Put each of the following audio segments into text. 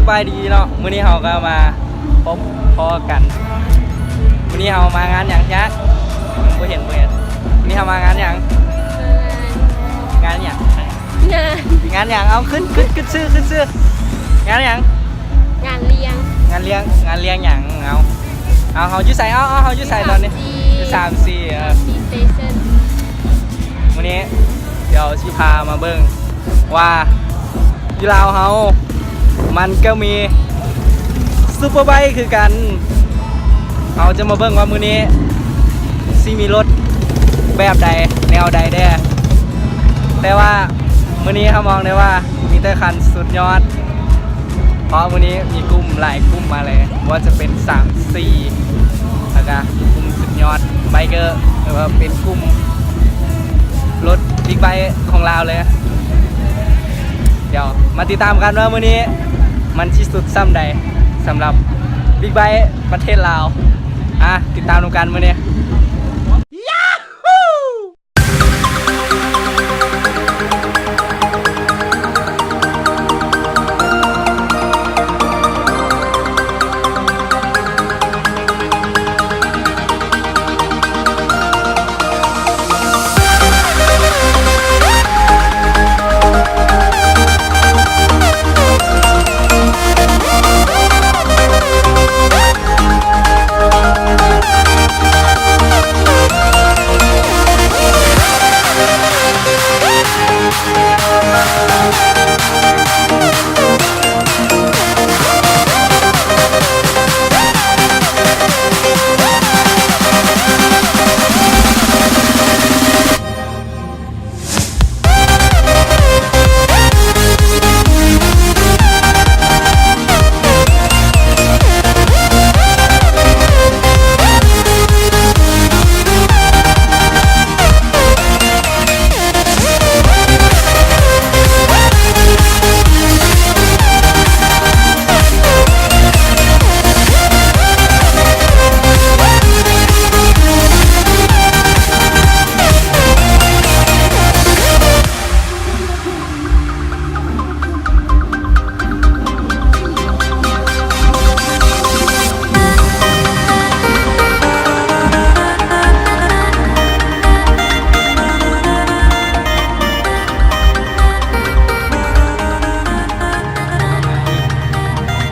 ສະບາຍດີເນາະ ມື້ນີ້ເຮົາກໍມາພົບພໍ້ກັນ. ມື້ນີ້ເຮົາມາງານຫຍັງຍະ? ບໍ່ເຫັນ ບໍ່ເຫັນ. ມື້ນີ້ເຮົາມາງານຫຍັງ? ງານຫຍັງ? ງານ ງານຫຍັງ? ເອົາ ຂຶ້ນ ຂຶ້ນ ຂຶ້ນຊື່ ຂຶ້ນຊື່. ງານຫຍັງ? ງານລ້ຽງ ງານລ້ຽງ ງານລ້ຽງຫຍັງ? ເອົາ ເອົາ ເຮົາຢູ່ໃສ? ເອົາ ເອົາ ເຮົາຢູ່ໃສຕອນນີ້? ຢູ່ສາມສີ່ ເອີ ສາມສີ່ສະເຕຊັນ. ມື້ນີ້ດຽວຊິພາມາເບິ່ງວ່າຢູ່ລາວເຮົາມັນກໍມີຊຸບເປີໄບຄຄືກັນ. ເຮົາຈະມາເບິ່ງວ່າມື້ນີ້ຊິມີລົດແບບໃດ ແນວໃດແດ່. ແຕ່ວ່າມື້ນີ້ເຮົາມອງໄດ້ວ່າມີແຕ່ຄັນສຸດຍອດ ເພາະມື້ນີ້ມີກຸ່ມຫຼາຍກຸ່ມມາເລີຍ ບໍ່ວ່າຈະເປັນສາມສີ່ ແລ້ວກະກຸ່ມສຸດຍອດໄບເກີ ຫຼືວ່າເປັນກຸ່ມລົດບິກໄບຂອງລາວເລີຍ. ດຽວມາຕິດຕາມກັນວ່າມື້ນີ້ມັນຊິສຸດສ່ຳໃດ ສຳລັບບິກໄບປະເທດລາວ. ອ່ະ ຕິດຕາມນຳກັນມື້ນີ້.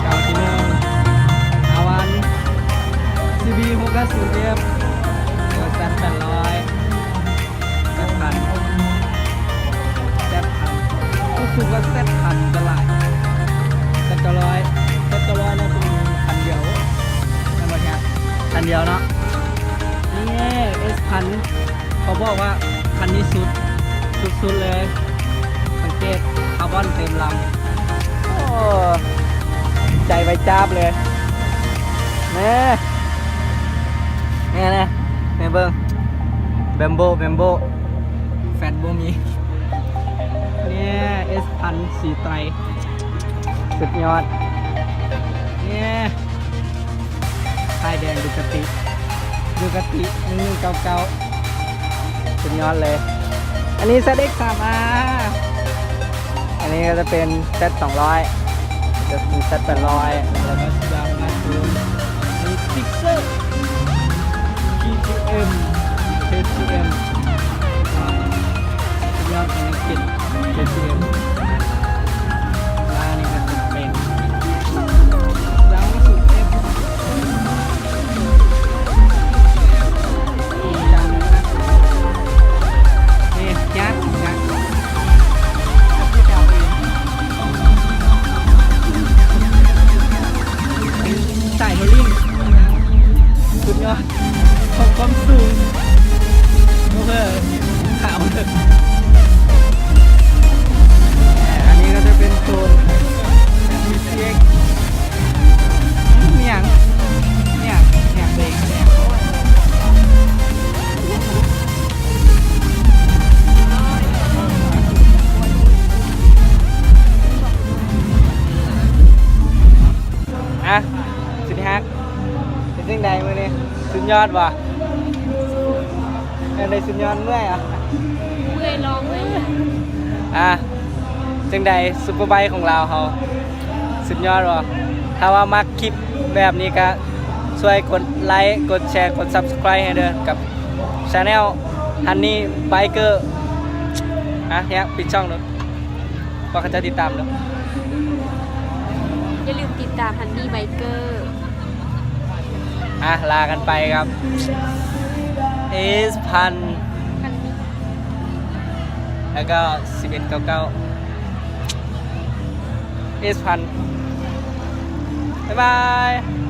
ເກົ້າສີ່ໜຶ່ງ ອາວັນ ຊີບີຫົກຮ້ອຍສີ່ສິບເອັດ ແຊັດແປດຮ້ອຍ ແຊັດພັນ ແຊັດພັນ ຮູ້ສຶກວ່າແຊັດພັນຈະຫຼາຍ ແຊັດເກົ້າຮ້ອຍ ແຊັດເກົ້າຮ້ອຍ ໜ້າຈະມີຄັນດຽວ ແມ່ນບໍ່ແທ້? ຄັນດຽວເນາະ. ນີ້ ເອສພັນ ເຂົາບອກວ່າຄັນນີ້ສຸດ ສຸດໆເລີຍ ສັງເກດຄາບອນເຕັມລຳ. ໂອ້ ໃຈໄວຈາບເລີຍ ແນ່ ແນ່ໆ ແນ່ເບິ່ງ ແບມໂບ ແບມໂບ ແຟັດບໍ່ມີ. ແນ່ ເອສພັນສີໄຕຣ ສຸດຍອດ ແນ່ ປ້າຍແດງດູກາຕິ ດູກາຕິໜຶ່ງໜຶ່ງເກົ້າເກົ້າ ສຸດຍອດເລີຍ. ອັນນີ້ ແຊັດເອັກສາມອາ ອັນນີ້ກໍຈະເປັນ ແຊັດສອງຮ້ອຍ ຈະມີ ແຊັດແປດຮ້ອຍ ແລ້ວກໍ Mazda ມີ Gixxer ທີທີເອັມ ເຄທີເອັມ ຍອດ ເຄທີເອັມ ແລ້ວອັນນີ້ກໍຈະເປັນ Mazda ມີສູນເອັຟ ນີ້ ຍັກ ຍັກ ສາຍໂທລິງ ສຸດຍອດຂອງຄວາມສູງ ໂອເຄ ຂາວເລີຍ. ອັນນີ້ກໍຈະເປັນໂຊນ ເອັກ ຫຍັງ ຫຍັງ ຫຍັງເບຣກ ຫຍັງ ອ່ະ ສຸດທີ່ຮັກ ເປັນຈັ່ງໃດມື້ນີ້? ສຸດຍອອດບໍ່? ຈັ່ງໃດສຸດຍອດ? ເມື່ອຍຫວາ? ເມື່ອຍ ລອງເລີຍ. ອ່ະ ຈັ່ງໃດ ຊຸບເປີໄບຂອງລາວເຮົາ? ເຊ ສຸດຍອດບໍ່? ຖ້າວ່າມັກຄລິບແບບນີ້ກະຊ່ວຍກົດໄລ ກົດແຊ ກົດ Subscribe ໃຫ້ເດີ ກັບ Channel Honey Biker ອ່ະ ເຮັດປິດຊ່ອງດູ ບອກເຂົາເຈົ້າຕິດຕາມດູ. ຢ່າລືມຕິດຕາມ Honey Biker. ອ່ະ ລາກັນໄປກັບ S ພັນ ແລ້ວກໍ ສິບເອັດເກົ້າເກົ້າ S ພັນ ບາຍບາຍ.